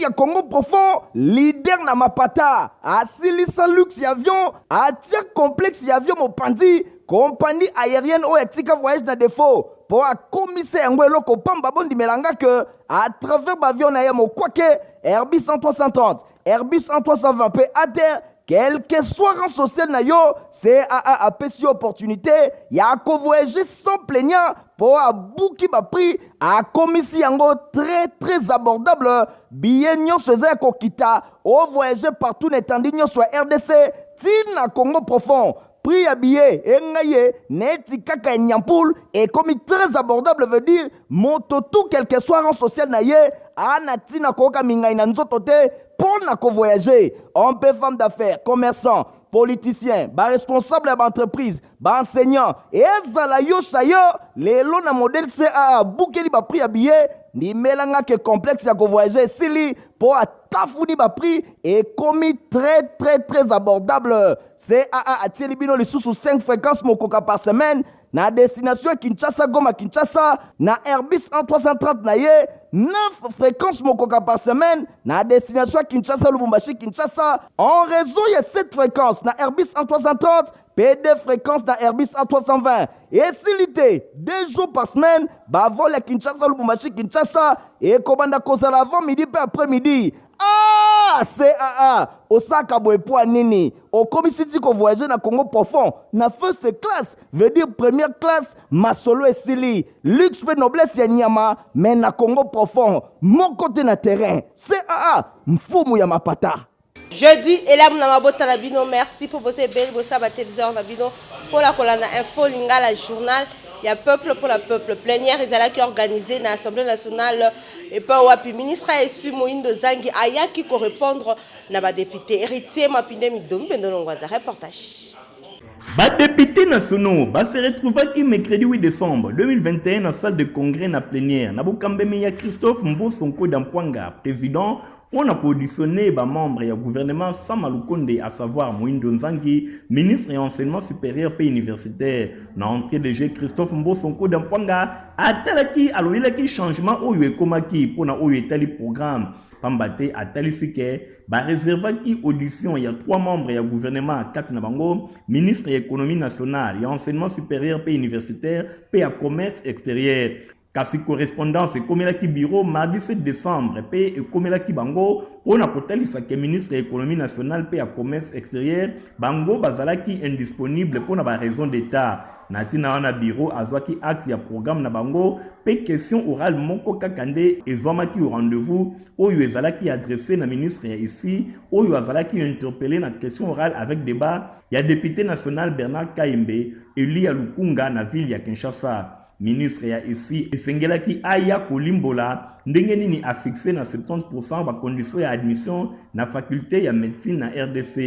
ya Congo profond, leader na mapata, asilisa luxe ya avion, atia complexe ya avion mopanzi, compagnie aérienne oyo atika voyage na défaut mpo akomisa yango eloko pamba. Bondimela nga ke à travers baavion na ye mokwake Airbus 330, Airbus 320 mpe ATR, quel que soit rang social na yo, CAA apesi yo opportunité ya kovoyager sans plaignant mpo abuki baprix, akomisi yango très très abordable. Billet nyonso eza ya kokita, ovoyage partout na etandi nyonso ya RDC ntina Congo profond. Prix ya billet engai ye neti kaka ya nyampule, ekomi très abordable, veut dire moto tout, quel que soit rang social na ye, ana ntina koyoka mingai na nzoto te mpo na kovoyage. Homme mpe femme d'affaires, commerçant, politicien, baresponsable ya baentreprise, baenseignant, ezala yo sayo lelo na modèle CAA abukeli baprix ya billet. Ndimelanga ke complexe ya kovoyage esili mpo atafuni baprix, ekomi très très très abordable. CAA atieli bino lisusu 5 fréquences mokoka par semaine na destination ya Kinshasa, Goma, Kinshasa na Airbus 330 na ye, 9 fréquences mokoka par semaine na destination ya Kinshasa, Lubumbashi, Kinshasa en raison ya 7 fréquences na Airbus 330 mpe 2 fréquences na Airbus A320. Esili te, 2 jours par semaine bavol ya Kinshasa, Lubumbashi, Kinshasa ekobanda kozala avant midi mpe après midi. Ah, CAA osaka boye po ya nini? Okomisi ti kovoyage na Congo profond na first class, veut dire première classe. Masolo esili, luxe mpe noblesse ya nyama, mais na Congo profond moko te na terrain. CAA, mfumu ya mapata. Jeudi elamu na mabota na bino. Merci mpo boza ebele, bosala batéléviseur na bino mpona kolanda Info Lingala, journal ya peuple pour la peuple. Plénière ezalaki organisé na Assemblée nationale epai wapi ministre aesu Moyindo Zangi ayaki korépondre na badéputé. Héritier Mapinde Midomi Bendolongwanza, reportage. Badéputés nationaux se retrouvaki mercredi 8 décembre 2021 na salle de congrès na plénière na bokambemi ya Christophe Mboso Nkodia Mpwanga, président, mpona koauditionner bamembre ya gouvernement Sama Lukonde, à savoir Moindo Nzangi, ministre ya enseignement supérieur mpe universitaire. Na entrée de jeu, Christophe Mboso Nkodia Mpwanga atalaki, alobelaki changement oyo ekomaki mpona oyo etali programme, pamba te atalisi ke bareservaki audition ya trois membres ya gouvernement, kati na bango ministre ya économie nationale, ya enseignement supérieur mpe universitaire mpe ya commerce extérieur. Kasi correspondance ekomelaki bureau mardi 7 décembre mpe ekomelaki bango mpona kotalisa ke ministre ya économie nationale mpe ya commerce extérieur bango bazalaki indisponible mpona baraison d'état. Na ntina wana, bureau azwaki acte ya programme na bango mpe question orale moko kaka nde ezwamaki au rendez-vous, oyo ezalaki adressé na ministre ya ESI, oyo azalaki interpellé na question orale avec débat ya député national Bernard Kayembe, élu ya Lukunga na ville ya Kinshasa. Ministre ya ESI esengelaki aya kolimbola ndenge nini afixe na 70 bacondition ya admission na faculté ya médecine na RDC.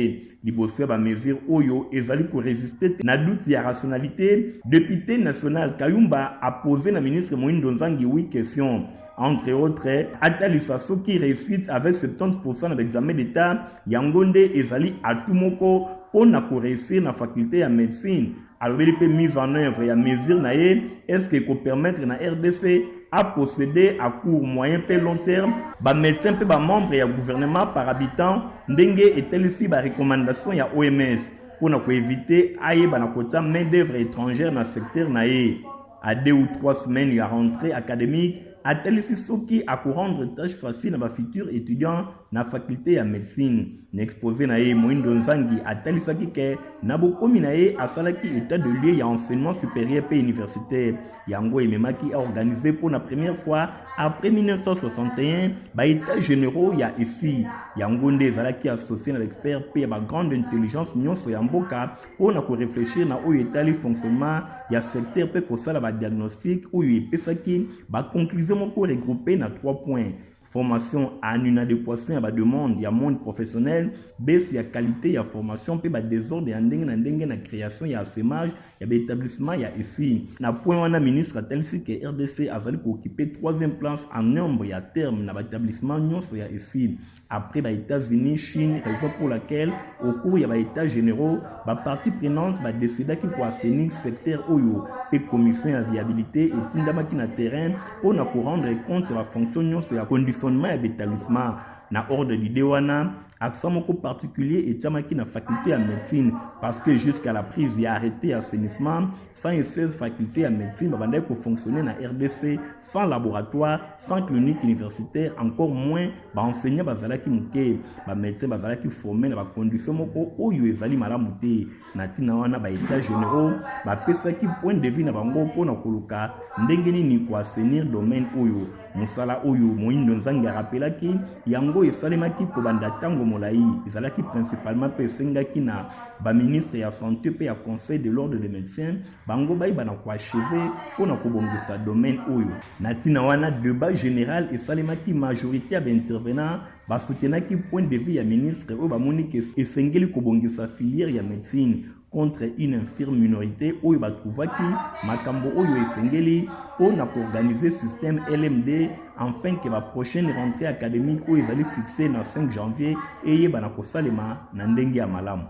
Liboso ya bamesure oyo ezali korésister na doute ya rationalité, député national Kayumba apose na ministre Moindo Nzangi huit questions, entre autres atalisa soki réussite avec 70 na baexamen d'état yango nde ezali atu moko mpo na koréussir na faculté ya médecine. Alobeli mpe mise en œuvre ya mesure na ye, est ce que ekopermettre na RDC à posséder à court, moyen mpe long terme bamédecin mpe bamembre ya gouvernement par habitant, ndenge etalisi barecommandation ya OMS, mpona koéviter ayeba na kotia main d'œuvre étrangère na secteur na ye. À 2 ou 3 semaines ya rentrée académique, atalisi soki akorendre tâche facile na bafutur étudiant na faculté ya médecine. Na exposé na ye, Moindo Nzangi atalisaki ke na bokomi na ye asalaki état de lieu ya enseignement supérieur mpe universitaire. Yango ememaki aorganiser mpo na première fois après 1961 baétat généraux ya ESI. Yango nde ezalaki associé na baexpert mpe ya bagrande intelligence nyonso ya mboka mpo na koréfléchir na oyo etali fonctionnement ya secteur mpe kosala badiagnostic oyo epesaki baconclusion moko regroupé na 3 points: formation en inadéquation ya bademande ya monde professionnel, baisse ya qualité ya formation mpe badésordre ya ndenge na ndenge na création ya essaimage ya baétablissement ya ESI. Na point wana, ministre atalisi ke RDC azali kooccuper troisième place en nombre ya terme na baétablissement nyonso ya ESI après baÉtats-Unis, Chine, raison pour laquelle au cours ya baétats généraux bapartie prenante badécidaki koassainir secteur oyo mpe commission ya viabilité etindamaki na terrain mpona korendre compte ya bafonction nyonso ya conditionnement ya baétablissement. Na ordre d'idee wana, accent moko particulier etiamaki na faculte ya medecine parce que jusqu'à la prise ya arrete ya assainissement, 116 facultes ya medecine babandaki ko fonctionner na rdc sans laboratoire, sans clinique universitaire, encore moins ba enseignants bazalaki moke, ba medecins bazalaki former na ba conditions moko oyo ezali malamu te. Na ntina wana, ba Etats generaux bapesaki point de vue na bango mpo na koluka ndenge nini ko assainir domaine oyo. Mosala oyo Moindo Nzangi arapelaki yango esalemaki kobanda ntango molai, ezalaki principalement mpe esengaki na ba ministres ya sante mpe ya conseil de l'ordre des medecins bango bayeba na ko achever mpo na kobongisa domaine oyo. Na ntina wana, debat general esalemaki, majorite ya ba intervenants Ba soutenaki point de vue ya ministre oyo bamoni que esengeli kobongisa filière ya medecine contre une infirme minorite oyo ba trouvaki makambo oyo esengeli mpo na ko organiser système LMD enfin que ba prochaine rentree academique oyo ezali fixe na 5 janvier eyebana kosalema na ndenge ya malamu.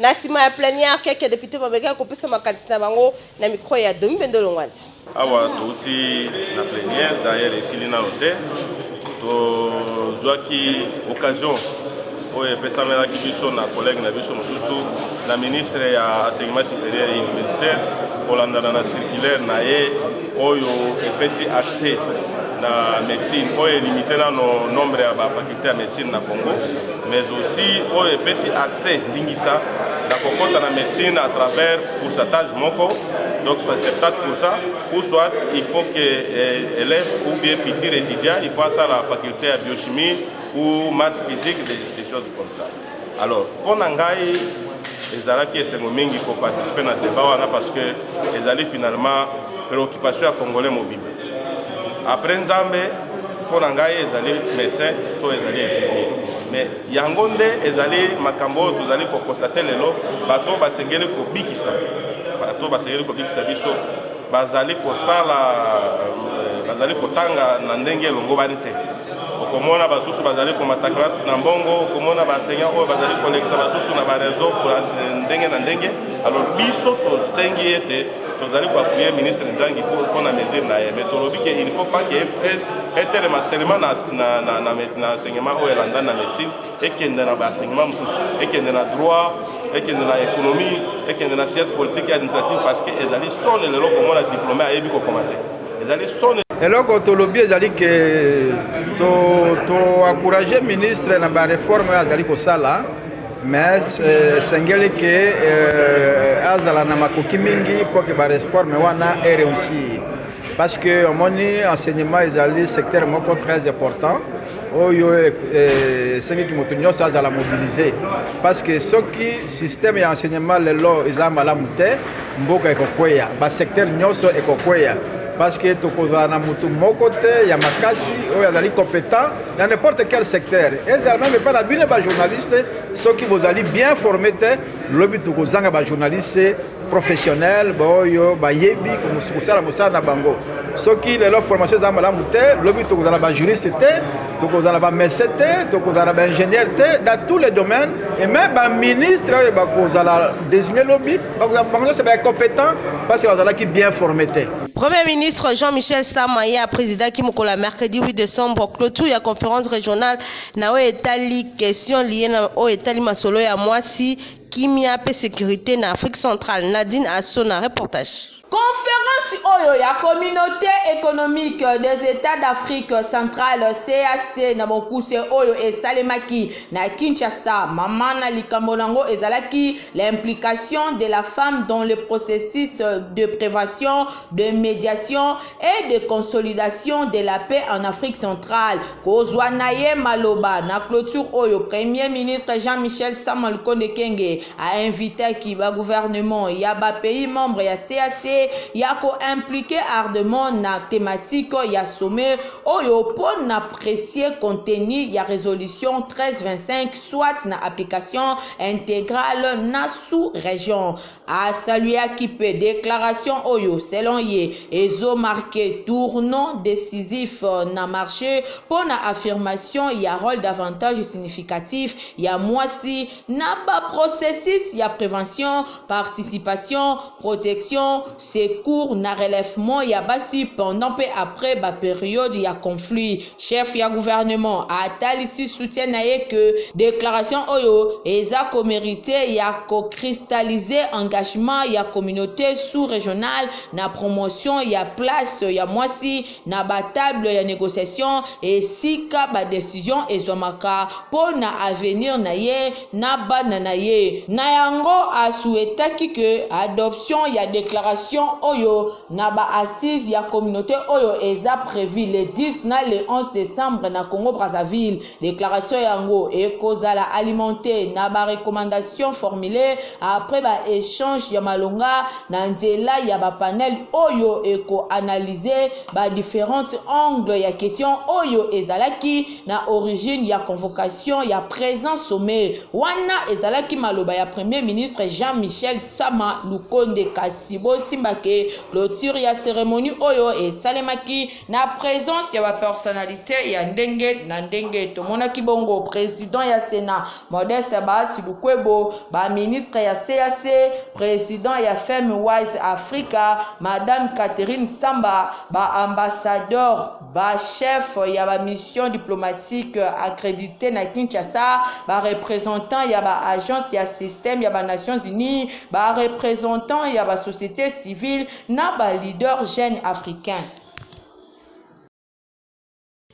Na nsima ya plenière, quelques deputes bamekaki kopesa makanisi na bango na micro ya Domi Bendolo Ngwanza. Awa touti na plenière, d'ailleurs esili nano te, tozwaki occasion oyo epesamelaki biso na collègue na biso mosusu na ministre ya enseignement supérieur et universitaire kolandana na circulaire na ye oyo epesi accès na médecine oyo elimite nano nombre ya bafaculté ya médecine na Congo, mais aussi oyo epesi accès ndingisa na kokota na médecine à travers pourcentage moko, donc soit 70% ou soit il faut que eh, élève ou bien futur étudiant, il faut asala faculté ya biochimie ou maths, physique, des choses comme ça. Alors mpo na ngai, ezalaki esengo mingi koparticiper na débat wana parce que ezali finalement préoccupation ya Congolais mobimba. Après Nzambe, mpo na ngai ezali médecin to ezali infirmier, mais yango nde ezali makambo oyo tozali koconstater lelo. Bato basengeli kobikisa, bato basengeli kobikisa biso, bazali kosala, bazali kotanga na ndenge elongobani te. Okomona basusu bazali komata classe na mbongo, okomona baenseignant oyo bazali kolekisa basusu na baréseau ndenge na ndenge. Alors biso tosengi ete tozali koappuyer ministre Nzangi mpo na mesure na ye, mais tolobi ke il faut pas ke etelema seulement na enseignement oyo elanda na médecine, ekende na baenseignement mosusu, ekende na droit, ekende na économie, ekende na science politique et administrative, parce que ezali sone lelo komona diplômé ayebi kokoma te, ezali sone. Eloko tolobi ezali ke toencourager to ministre na baréforme oyo azali kosala, mais esengeli ke azala na makoki mingi mpo ke baréforme wana eréussir, parce que omoni, enseignement ezali secteur moko très important oyo esengeki moto nyonso azala mobilisé, parce que soki système ya enseignement lelo eza malamu te, mboka ekokweya, basecteur nyonso ekokweya, parce que tokozala na motu moko te ya makasi oyo azali compétent na n'importe quel secteur. Ezala même epai na bino bajournaliste, soki bozali bien formé te, lobi tokozanga bajournaliste professionnel baoyo bayebi kosala mosala na bango. Soki lelo formation eza malamu te, lobi tokozala bajuriste te, tokozala bamédecin te, tokozala baingénieur te dans tous les domaines, et même baministre oyo bakozala désigné lobi, bango nyonso baincompétent parce que bazalaki bien formé te. Premier ministre Jean-Michel Sama ye aprésidaki mokolo ya mercredi 8 décembre clôture ya conférence régionale na oyo etali question liée na oyo etali masolo ya mwasi, kimia mpe sécurité na Afrique centrale. Nadine Asona, reportage. Conférence oyo ya Communauté économique des États d'Afrique centrale, CEEAC na bokuse, oyo esalemaki na Kinshasa, mama na likambo nango ezalaki l'implication de la femme dans le processus de prévention, de médiation et de consolidation de la paix en Afrique centrale. Kozwa na ye maloba na clôture oyo, Premier ministre Jean-Michel Sama Lukonde Kenge ainvitaki bagouvernement ya bapays membre ya CEEAC ya koimpliquer ardemment na thématique ya sommet oyo mpo na apprécier contenu ya résolution 1325 soit na application intégrale na sous-région. Asaluaki mpe déclaration oyo selon ye ezomarquer tournant décisif na marché mpo na affirmation ya rôle davantage significatif ya mwasi na baprocessus ya prévention, participation, protection. secours na relèvement ya basi pendant mpe après ba periode ya conflit. Chef ya gouvernement atalisi soutien na ye que declaration oyo eza ko meriter ya ko cristalliser engagement ya communaute sous-regionale na promotion ya place ya mwasi na ba table ya negociation esika ba decisions ezwamaka mpo na avenir na ye na bana na ye. Na yango, a souhaitaki que adoption ya declaration oyo na ba assises ya communaute oyo eza prevu le 10 na le 11 decembre na Congo-Brazzaville, declaration yango ekozala alimentee na ba recommandations formulees après ba echanges ya malonga na nzela ya ba panels oyo eko analyser ba differentes angles ya question oyo ezalaki na origine ya convocation ya present sommet. Wana ezalaki maloba ya Premier ministre Jean-Michel Sama Lukonde. Kasi bosimba ke cloture ya ceremonie oyo esalemaki na presence ya ba personnalites ya ndenge na ndenge. Tomonaki bongo president ya Senat Modeste Bahati Lukwebo, ba ministres ya CAC, president ya Femwise Africa, Madame Catherine Samba, ba ambassadeurs, ba chefs ya ba missions diplomatiques accredites na Kinshasa, ba representants ya ba agences ya système ya ba Nations Unies, ba representants ya ba societes civiles na ba leaders jeunes africains.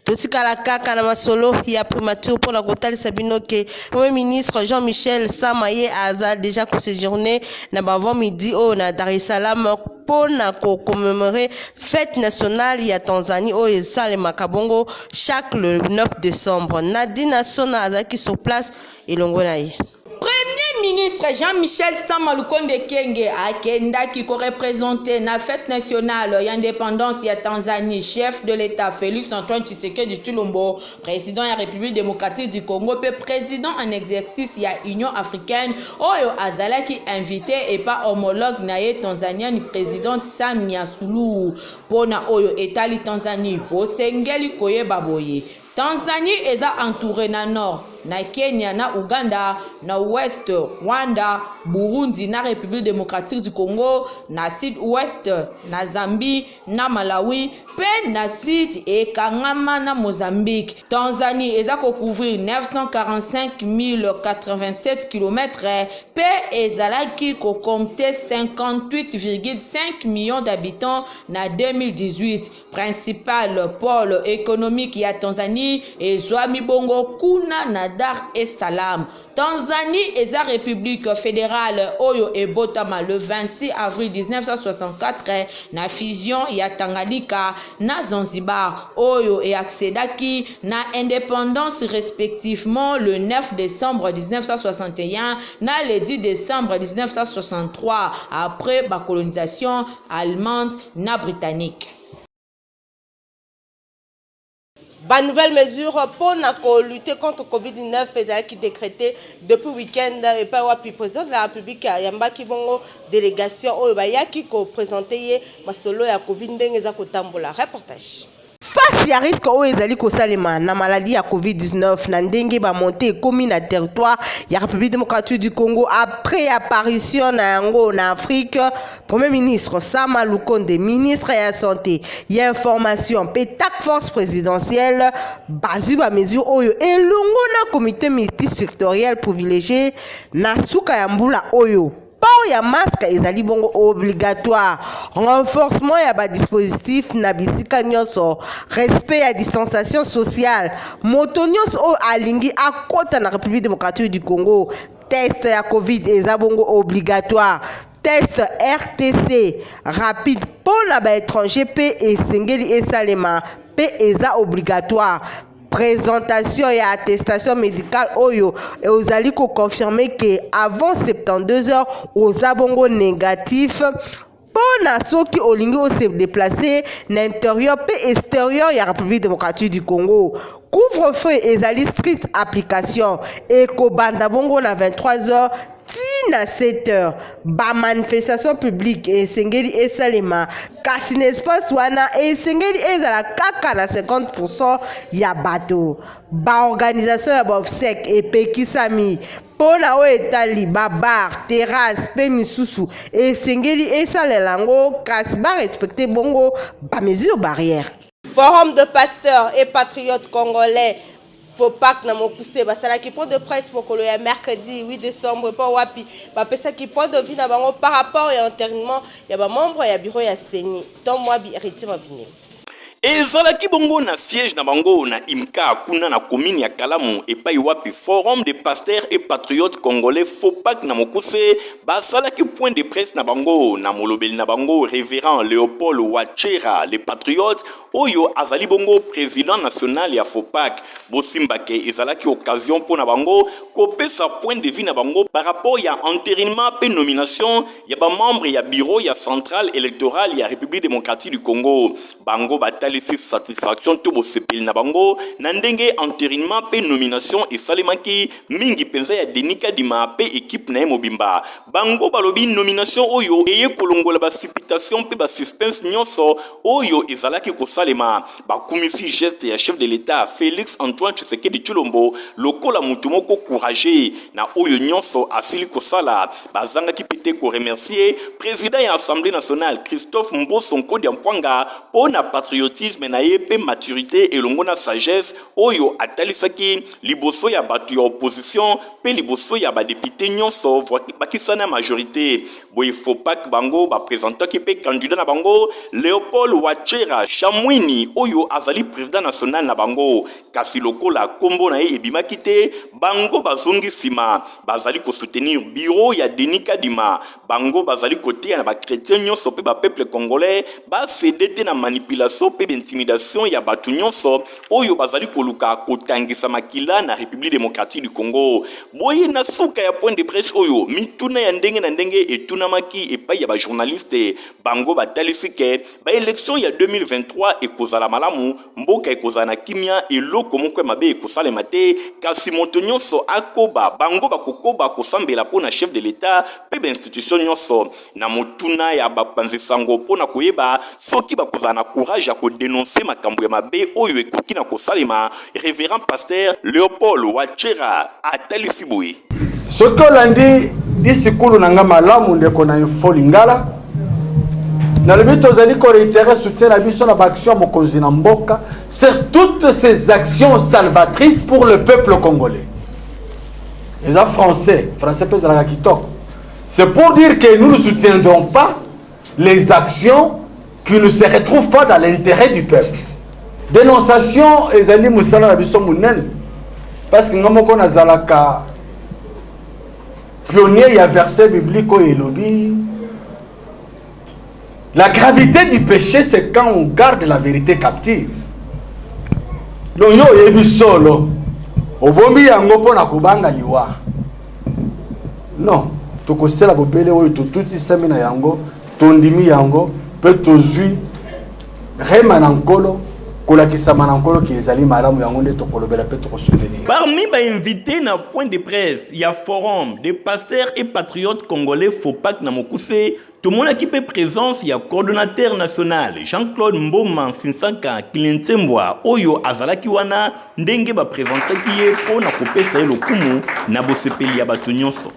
Totikala kaka na masolo ya primature mpo na kotalisa bino ke Premier ministre Jean-Michel Sama ye aza deja ko sejourner na ba avant midi oyo na Dar es Salaam mpo na ko commemorer fete nationale ya Tanzanie oyo esalemaka bongo chaque le 9 decembre. Nadine Sona azalaki sur place elongo na ye. Premier ministre Jean-Michel Sama Lukonde Kyenge akendaki ko representer na fete nationale ya independance ya Tanzanie chef de l'Etat Felix Antoine Tshisekedi Tshilombo, president ya Republique democratique du Congo pe president en exercice ya Union africaine oyo azalaki invite epa homologue na ye tanzanienne presidente Samia Suluhu. Pona oyo etali Tanzanie, bosengeli koyeba boye, Tanzanie eza entoure na nord na Kenya na Ouganda, na ouest Rwanda, Burundi na Republique democratique du Congo, na sud-ouest na Zambie na Malawi mpe na sud ekangama na Mozambique. Tanzanie eza ko couvrir 945 087 kilomètres mpe ezalaki ko compter 58,5 millions d'habitants na 2018. Principal pole economique ya Tanzanie ezwami bongo kuna na Dar es Salaam. Tanzanie eza republique federale oyo ebotama le 26 avril 1964 na fusion ya Tanganyika na Zanzibar oyo e accedaki na independance respectivement le 9 decembre 1961 na le 10 decembre 1963 après ba colonisation allemande na britannique. Ba nouvelles mesures mpo na ko lutter contre Covid-19 ezalaki decretées depuis week-end epai wapi president de la Republique ayambaki bongo delegation oyo bayaki ko presenter ye masolo ya Covid ndenge eza kotambola. Reportage. Face ya risque oyo ezali kosalema na maladie ya Covid-19 na ndenge ba montee ekomi na territoire ya Republique democratique du Congo après apparition na yango na Afrique, Premier ministre Sama Lukonde, ministre ya Sante, ya Information mpe Task Force presidentielle bazwi ba mesures oyo elongo na comite multisectoriel privilegie na suka ya mbula oyo. Port ya masque ezali bongo obligatoire, renforcement ya ba dispositifs na bisika nyonso, respect ya distanciation sociale. Moto nyonso oyo alingi akota na Republique democratique du Congo, test ya Covid eza bongo obligatoire. Test RTC rapide mpo na ba etrangers mpe esengeli esalema mpe eza obligatoire. Presentation ya attestation medicale oyo ozali ko confirmer que avant 72 heures oza bongo negatif mpo na soki olingi o se deplacer na interieur mpe exterieur ya Republique democratique du Congo. Couvre-feu ezali strict application ekobanda bongo na 23 heures ti na 7 heures. Ba manifestation publique esengeli esalema kasi na espace wana esengeli ezala kaka na 50% ya bato. Ba organisation ya ba obsèques epekisami. Mpo na oyo etali ba bar, terrasse mpe misusu, esengeli esalela yango kasi ba respecter bongo ba mesures barrières. Forum de pasteurs et patriotes congolais, Fopac na mokuse, basalaki point de presse mokolo ya mercredi 8 decembre mpo wapi bapesaki point de vue na bango par rapport ya enterinement ya ba membres ya bureau ya ceni. Tom Mwabi, Heritier Mabine. Ezalaki bongo na siège na bango na Imka kuna na commune ya Kalamu epai wapi Forum des pasteurs et patriotes congolais FOPAC na mokuse basalaki point de presse na bango na molobeli na bango Reverend Leopold Wachera le patriote oyo azali bongo president national ya FOPAC. Bosimba ke ezalaki occasion mpo na bango kopesa point de vue na bango par rapport ya enterinement mpe nomination ya ba membres ya bureau ya centrale electorale ya Republique democratique du Congo. Bango batalisi satisfaction to bosepeli na bango na ndenge enterinement pe nomination esalemaki, mingi penza ya Denis Kadima pe equipe na ye mobimba. Bango balobi nomination oyo eye kolongola ba supputation pe ba suspense nionso oyo ezalaki kosalema. Bakumisi geste ya chef de l'Etat Felix Antoine Tshisekedi Tshilombo lokola mutu moko courageux na oyo nionso asili kosala. Bazangaki mpe te ko remercier president ya Assemblee nationale Christophe Mboso Nkodia Mpwanga mpo na patriotisme na ye mpe maturite elongo na sagesse oyo atalisaki liboso ya bato ya opposition mpe liboso ya ba deputes nionso bakisa na majorite. Boye Fopac bango ba presentaki mpe candidat na bango Leopold Wachera Shamwini oyo azali president national na bango, kasi lokola kombo na ye ebimaki te, bango bazongi sima. Bazali ko soutenir bureau ya Denis Kadima. Bango bazali koteya na ba chretiens nyonso pe ba peuple congolais ba ceder te na manipulation pe intimidation ya batu nyonso oyo bazali koluka kotangisa makila na Republique democratique du Congo. Boye na suka ya point de presse oyo, mituna ya ndenge na ndenge etunamaki epayi ya ba journalistes. Bango batalisi ke ba elections ya 2023 ekozala malamu, mboka ekozala na kimia, eloko moko ya mabe ekosalema te, kasi moto nyonso akoba, bango bakokoba kosambela mpo na chef de l'Etat mpe ba institutions nyonso. Na motuna ya bapanzi sango mpo na koyeba soki bakozala na courage ya ko denoncer makambo ya mabe oyo ekoki na kosalema, Reverend Pasteur Leopold Wachera atalisi boye. Soki olandi disikulu na nga malamu ndeko na Info Lingala, nalobi tozali ko reiterer soutien na biso na ba actions ya mokonzi na mboka sur toutes ces actions salvatrices pour le peuple congolais. Eza français, français mpe ezalaka kitoko. C'est pour dire que nous ne soutiendrons pas les actions qui ne se retrouvent pas dans l'intérêt du peuple. Dénonciation ezali mosala na biso monene parce que nga moko nazalaka pionnier ya verset biblique oyo elobi la gravité du péché, c'est quand on garde la vérité captive. Donc yo oyebi solo obombi yango mpo na kobanga liwa. Non, tokosela bobele oyo totutisami na yango, tondimi yango mpe tozwi rema na Nkolo, kolakisama na Nkolo ke ezali malamu, yango nde tokolobela mpe tokosoutenir. Parmi ba invites na point de presse ya Forum des pasteurs et patriotes congolais FOPAC na mokuse, tomonaki mpe presence ya coordonnateur national Jean-Claude Mboma Nsinsaka Kilintsembwa oyo azalaki wana ndenge ba presentaki ye mpo na kopesa ye lokumu na bosepeli ya bato nyonso.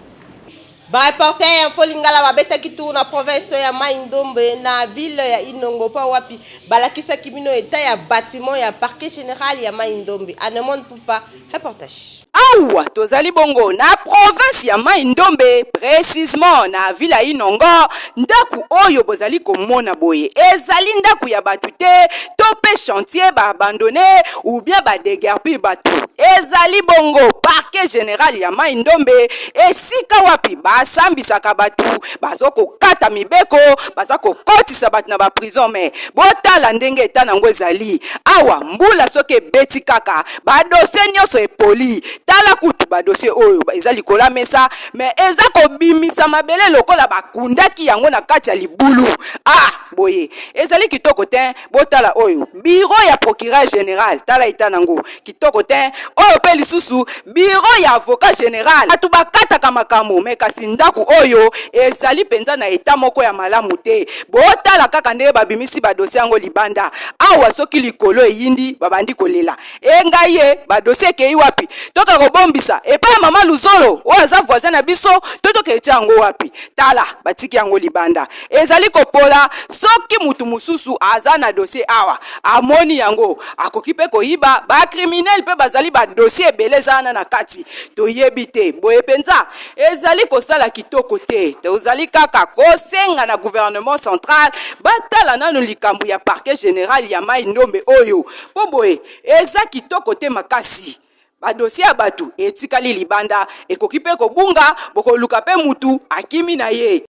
Ba reporter ya Info Lingala babetaki tour na province ya Mai-Ndombe na ville ya Inongo mpo wapi balakisaki bino etat ya batiment ya parquet general ya Mai-Ndombe. Anemone Pupa, reportage. Awa tozali bongo na province ya Mai Ndombe, precisement na ville ya Inongo. Ndaku oyo bozali komona boye ezali ndaku ya batu te to pe chantier ba abandonne ou bien ba deguerpir batu. Ezali bongo parquet general ya Mai Ndombe, esika wapi basambisaka batu bazo kokata mibeko, baza kokotisa batu na ba prison. Mais botala ndenge etat nango ezali awa, mbula soki ebeti kaka Ba dossiers nionso epoli. Tala kutu ba dossiers oyo eza likolo ya mesa mais eza kobimisa mabele lokola bakundaki yango na kati ya libulu. Ah boye ezali kitoko tein. Botala oyo bureau ya procureur general, tala etat nango kitoko tein. Oyo pe lisusu bureau ya avocat general. Batu bakataka makambo mais kasi ndaku oyo ezali penza na etat moko ya malamu te. Botala kaka ndenge babimisi ba dossiers yango libanda. Awa soki likolo eyindi babandi kolela e ngai ye ba dossier ekeyi wapi? Toke kobombisa epai ya mama Luzolo oyo aza voisin na biso, to tokende tia yango wapi? Tala, batiki yango libanda, ezali kopola. Soki mutu mosusu aza na dossier awa amoni yango, akoki pe koyiba. Ba criminels pe bazali, ba dossier ebele eza wana na kati, toyebi te. Boye penza ezali kosala kitoko te. Tozali kaka kosenga na gouvernement central batala nanu likambo ya parquet general ya Mayi Ndombe oyo, po boye eza kitoko te makasi. Ba dossier ya batu etikali libanda, ekoki pe kobunga, bokoluka pe mutu akimi na ye.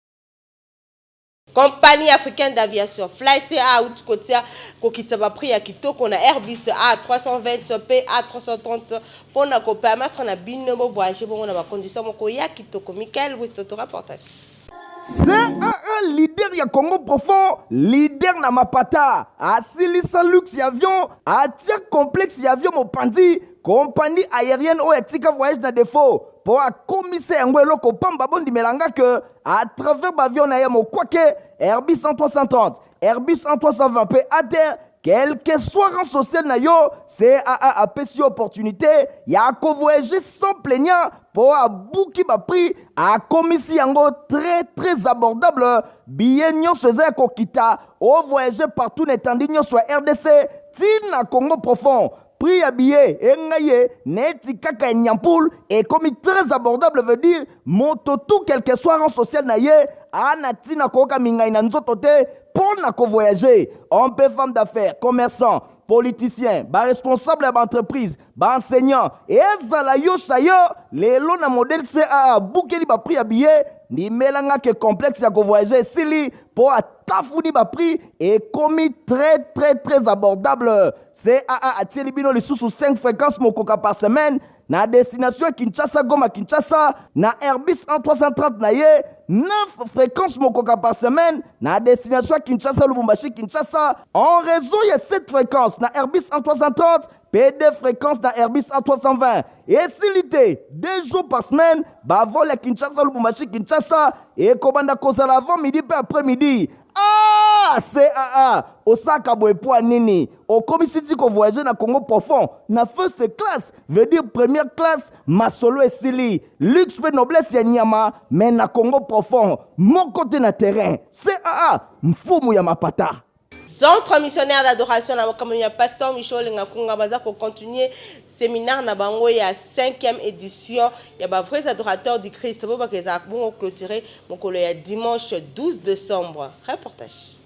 Compagnie africaine d'aviation FlyCA auti kotia kokitisa ba prix ya kitoko na Airbus A320 mpe A330 mpo na ko permettre na bino bo voyager bongo na ba conditions moko ya kitoko. Michael Wistoto reportage. CAA leader ya Congo profond, leader na mapata, asilisa luxe ya avion, atia complexe ya avion mopanzi, compagnie aérienne oyo atika voyage na defaut po akomisa yango eloko pamba. Bondimela nga que à travers baavion na ye mokwake Airbus 330, Airbus 320 mpe ATR, quel que soit rang social na yo, CAA apesi yo opportunité ya kovoyager sans plaignant mpo abuki baprix, akomisi yango très très abordable. Billet nyonso eza ya kokita, ovoyage partout na etandi nyonso ya RDC ti na Congo profond. Prix ya billet engai ye neti kaka ya nyampul ekomi très abordable, veut dire moto tout, quel que soit rang social na ye, ana ntina koyoka mingai na nzoto te mpo na kovoyage. Homme mpe femme d'affaires, commerçant, politicien, baresponsable ya baentreprise, baenseignant, ezala yo sayo lelo na modèle CAA abukeli baprix ya billet. Ndimelanga ke complexe ya kovoyage esili mpo atafuni baprix, ekomi très très très abordable. CAA atieli bino lisusu 5 fréquences mokoka par semaine na destination ya Kinshasa, Goma, Kinshasa na Airbus 330 na ye, 9 fréquences mokoka par semaine na destination ya Kinshasa, Lubumbashi, Kinshasa en raison ya 7 fréquences na Airbus 330 mpe 2 fréquences na Airbus A320. Esili te, 2 jours par semaine bavol ya Kinshasa, Lubumbashi, Kinshasa ekobanda kozala avant midi mpe après midi. Ah, CAA osaka boye po nini? Okomisi ti kovoyage na Congo profond na first class, veut dire première classe. Masolo esili, luxe mpe noblesse ya nyama, mais na Congo profond moko te na terrain. CAA, mfumu ya mapata. Centre missionnaire d'adoration na makambo ya pasteur Michel Olenga Kunga baza kocontinue séminaire na bango ya 5e édition ya ba vrais adorateurs du Christ bo bakezaka bongo clôturer mokolo ya dimanche 12 décembre. Reportage.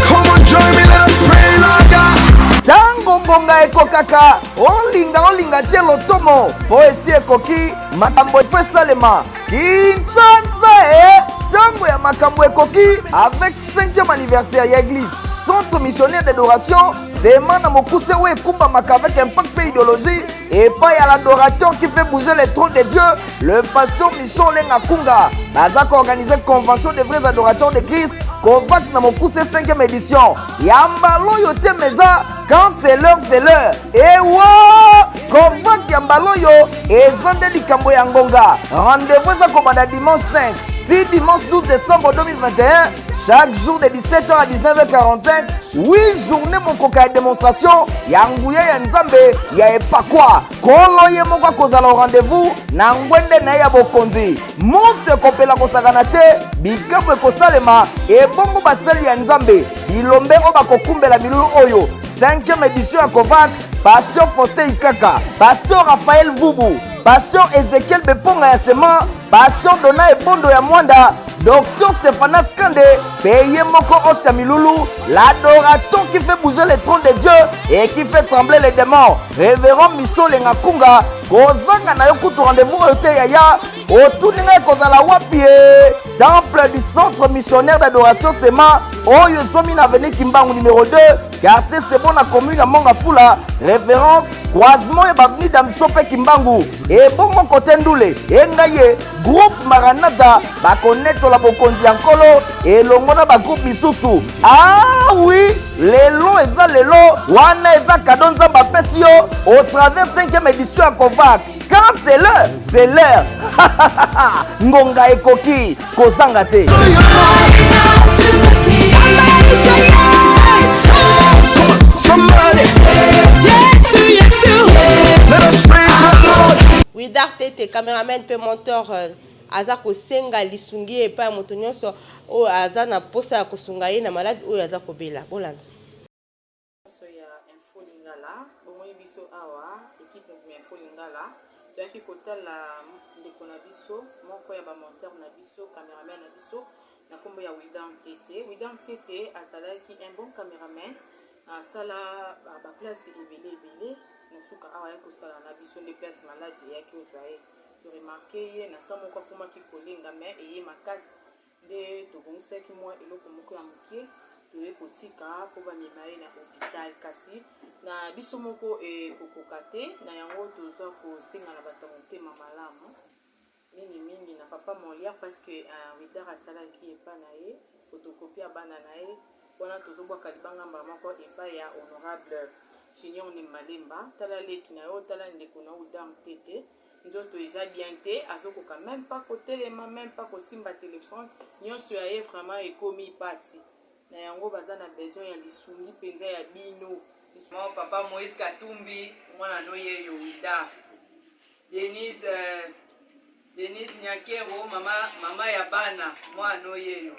Come on, join me, let's pray like that. Ntango ngonga ekokaka, olinga olinga te, lotomo mpo esi ekoki, makambo efo esalema. Kinshasa e ntango ya makambo ekoki avec 5e anniversaire ya église Centre missionnaire d'adoration Sema na mokuse oyo ekumbamaka avec impact mpe idéologie epai ya l'adorateur qui fait bouger le trône de Dieu, le pasteur Michon Olenga Kunga. Baza koorganiser convention des vrais adorateurs de Christ, COVAC na mokuse 5e édition ya mbala oyo te, meza quand c'est l'heure, c'est l'heure. Ewa COVAC ya mbala oyo eza nde likambo ya ngonga. Rendez-vous eza kobanda dimanche 5 ti dimanche 12 décembre 2021, chaque jour de 17h à 19h45. 8 journée mokoka ya démonstration ya nguya ya Nzambe ya epakwa. Nkolo ye moko akozala au rendez-vous na ngwende na ye ya bokonzi. Moto ekopela kosakana te, bikambo ekosalema. Ebongo basali ya Nzambe bilombe oyo bakokumbela milulu oyo 5e édition ya COVAC: pasteur Faustin Ikaka, pasteur Raphaël Vubu, pasteur Ezekiel Beponga ya Sema, pasteur Dona Ebondo ya Mwanda, Dr Stéphanas Kande mpe ye moko Otia Milulu, l'adorateur qui fait bouger le trône de Dieu et qui fait trembler les démons, révérend Michel Olenga Kunga. Kozanga na yo kutu rendez-vous oyo te yaya. Otuni ngai kozala wapi? E temple du Centre missionnaire d'adoration Sema oyo ezwami na avenue Kimbangu numéro 2, quartier Sebo, na commune ya Mont-Ngafula, référence croisement ya baavenue Damso mpe Kimbangu. Ebongo kote ndule engai ye groupe Maranata bakonetola bokonzi ya Nkolo elongo na bagroupe misusu. Ah oui, lelo eza lelo wana, eza kado Nzambe apesi yo au travers 5e édition ya COVAC. Quand c'est l'heure, c'est l'heure, ngonga ekoki, kozanga te. Somebody, yes, yes, yes. Widar Tete, cameraman mpe monteur euh, aza kosenga lisungi epai ya moto nyonso oyo aza na mposa ya kosunga ye na maladi oyo aza kobela. Bolanda. Nyonso ya Info Lingala, bomoni biso awa, equipe mobimba ya Info Lingala, toyaki kotala ndeko na biso moko ya ba monteur na biso, cameraman na biso na kombo ya Wildan Tete. Wildan Tete azalaki un bon cameraman, asala ba place ebele ebele, na suka awa ayaki kosala na biso nde place maladi eyaki kozwa ye. To remarquer ye na temps moko akomaki kolenga mais eye makasi Nde tobongisaki mwa eloko moko ya moke, toye kotika mpo bamema ye na hopital. Kasi na biso moko ekokoka te, na yango toza kosenga na bato ya motema malamu, mingi mingi na papa Molière, parce que Widar asalaki epa na ye photocopie ya bana na ye wana. Tozobwaka libanga mbala moko epai ya honorable Junior Nembalemba. Tala leki na yo, tala ndeko na yo Widar Mtete. Nzoto eza bien te, azokoka meme pas kotelema, meme pas kosimba telephone, nionso ya ye vraiment ekomi pasi. Na yango baza na besoin ya lisungi penza ya bino. Mon papa Moïse Katumbi, mwana no yeyo Wida. Denise euh, Denise Nyakero, mama mama ya bana, mwana no yeyo.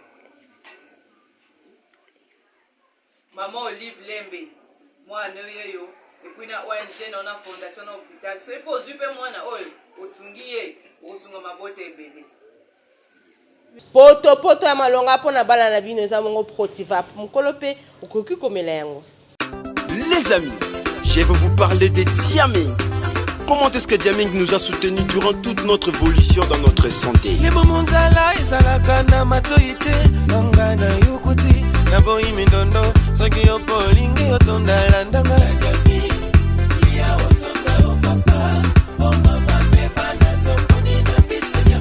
Maman Olive Lembe mwana nayo yeyo epuis na ONG na na fondation na hopital soki pe ozui pe mwana oyo osungi ye okosunga mabota ebele. Poto poto ya malonga mpo na bana na bino eza bongo Protivap. Mokolo mpe okoki komela yango. Les amis, je vais vous parler de Diaming. Comment est-ce que Diaming nous a soutenus durant toute notre évolution dans notre santé? Libumu nzala ezalaka na matoi te nanga na yokuti na boyi mindondo soki yo mpo olingi otonda landanga.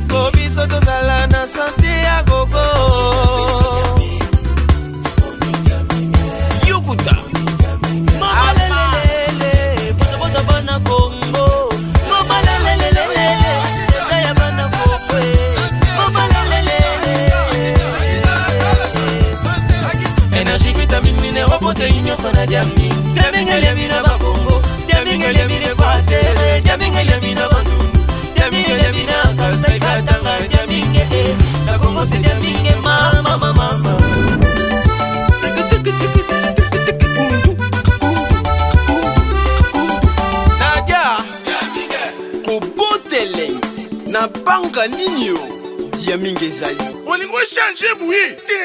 Po biso tozala na sante ya gogo. Yokuta. Mama lelelele, poto bana Congo. Mama lelelele, eza ya bana Congo. Mama lelelele. Énergie, vitamine, minéraux, protéines, nyonso na diaming. Diaming elemi na Bakongo, diaming elemi na Equateur, diaming elemi na Bandundu, diaming elemi na Kasai, Katanga, diaming eh, na Congo c'est diaming eh, mama mama mama. Nadia kobotele na banga nini yo diamingi ezali olingi ochange boye te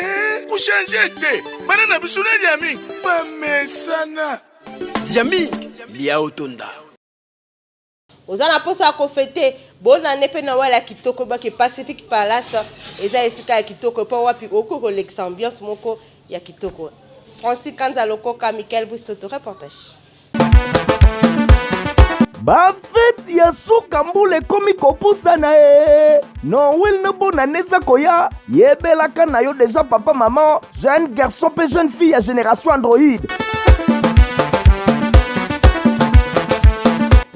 kochange te bana na biso na diaming bamesana. Diaming lia otonda. Oza na posa ya ko fete bonne annee pe Noël ya kitoko yeba ke Pacific Palace eza esika ya kitoko epai wapi okoki kolekisa ambiance moko ya kitoko. Francis Kanza Lokoka, Michael Bustoto reportage. Ba feti ya suka mbula ekomi kopusana e Noël na bonne annee eza koya yebelaka na yo deja papa maman jeune garçon pe jeune fille ya generation android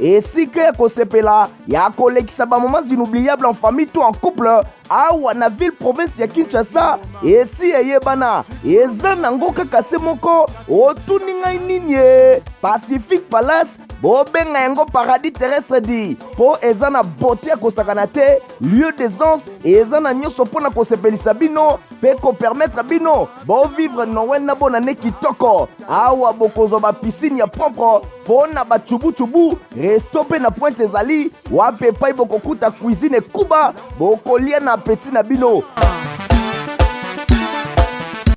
esika ya kosepela ya kolekisa ba moments inoubliables en famille to en couple awa na ville province ya Kinshasa esi eyebana eza nango kaka se moko otuni ngai nini e Pacific Palace bobenga yango paradis terrestre di mpo eza na beauté ya kosakana te lieu d'aisance eza na nyonso mpo na kosepelisa bino mpe kopermettre bino bovivre Noël na bonane kitoko awa bokozwa bapisine ya propre mpo na bacubucubu resto mpe na pointe ezali wapi epai bokokuta cuisine ekuba bokolia na apeti na bino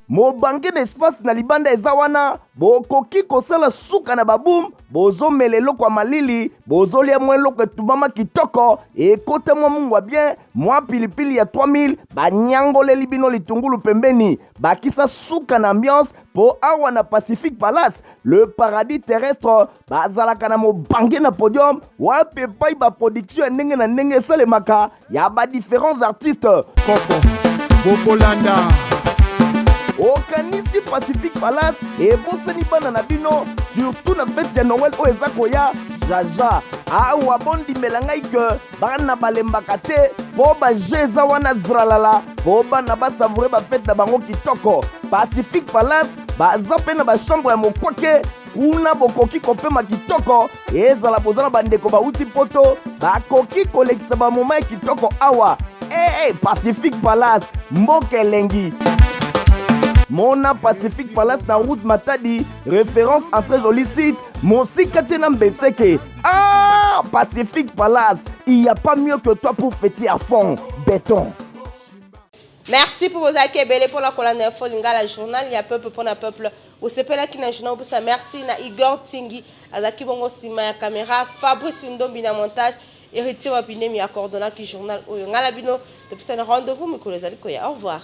mobange na espace na libanda eza wana bokoki kosala suka na baboum bozomela eloko ya malili bozolia mwa eloko etumbama kitoko ekota mwa mungwa bien mwa pilipili ya 3000 banyangoleli bino litungulu pembeni bakisa suka na ambiance mpo awa na Pacific Palace le paradis terrestre bazalaka na mobange na podium wapi epai baproduction ya ndenge na ndenge esalemaka ya ba différents artistes koko bokolanda okanisi Pacific Palace ebosani bana na bino surtout na fete ya Noël oyo eza koya jaja awa bondimela ngai ke bana balembaka te mpo baje eza wana zralala mpo bana basavoure bafete na bango kitoko Pacific Palace baza mpe na bachambre ya mokwake. Kuna bokoki kopema kitoko, ezala boza na bandeko bauti poto, bakoki kolekisa bamoma ya kitoko awa. Hey, eh, Pacific Palace, mboka elengi. Mona Pacific Palace na route Matadi, référence en très joli site, mosika te na Mbetseke. Ah, Pacific Palace, il n'y a pas mieux que toi pour fêter à fond. Béton. Merci pour bozalaki ebele mpona kolanda info lingala journal ya peuple mpona peuple. Osepelaki na journal opesa merci na Igor Tingi azalaki bongo nsima ya kamera, Fabrice Ndombi na montage, Héritier Wapinemi akordonaki journal oyo. Ngai na bino topesani rendez-vous mikolo ezali koya. Au revoir.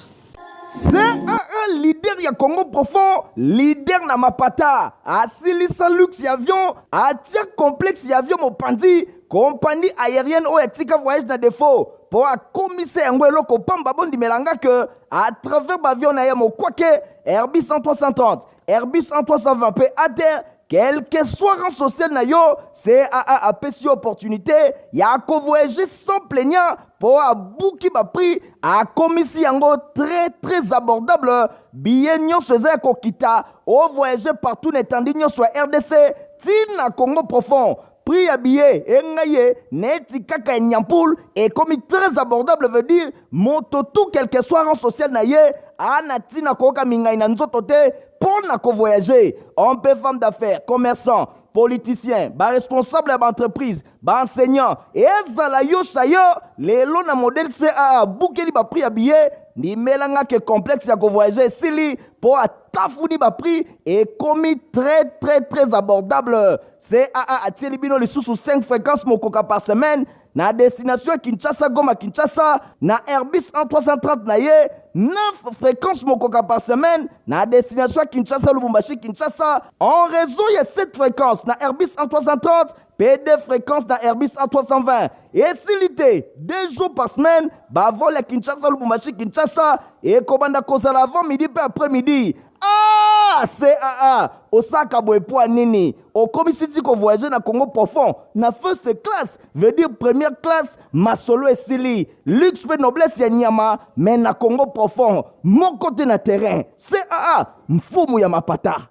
CAA leader ya Congo profond, leader na mapata, asilisa luxe ya avion, atia complexe ya avion mopanzi, compagnie aérienne oyo atika voyage na défaut mpo akomisa yango eloko pamba. Bondimela nga ke à travers baavion na ye mokwake Airbus 330, Airbus 320 mpe ATR, quel que soit rang social na yo, CAA apesi yo opportunité ya kovoyager sans plaignant mpo abuki baprix, akomisi yango très très abordable. Billet nyonso eza ya kokita, ovoyage partout na etandi nyonso ya RDC ntina Congo profond. Prix ya billet engai ye neti kaka ya nyampul ekomi très abordable, veut dire moto tout, quel que soit rang social na ye, ana ntina koyoka mingai na nzoto te mpo na kovoyage. Homme mpe femme d'affaires, commerçant, politicien, baresponsable ya baentreprise, baenseignant, ezala yo chayo lelo na modèle CAA abukeli baprix ya billet. Ndimelanga ke complexe ya kovoyage esili mpo atafuni baprix, ekomi très très très abordable. CAA atieli bino lisusu 5 fréquences mokoka par semaine na destination ya Kinshasa, Goma, Kinshasa na Airbus 330 na ye, 9 fréquences mokoka par semaine na destination ya Kinshasa, Lubumbashi, Kinshasa en raison ya 7 fréquences na Airbus 330 mpe 2 fréquences na Airbus A320. Esili te, 2 jours par semaine bavol ya Kinshasa, Lubumbashi, Kinshasa ekobanda kozala avant midi mpe après midi. Ah, CAA osaka boye po nini? Okomisi ti kovoyage na Congo profond na first class, veut dire première classe. Masolo esili, luxe mpe noblesse ya nyama, mais na Congo profond moko te na terrain. CAA, mfumu ya mapata.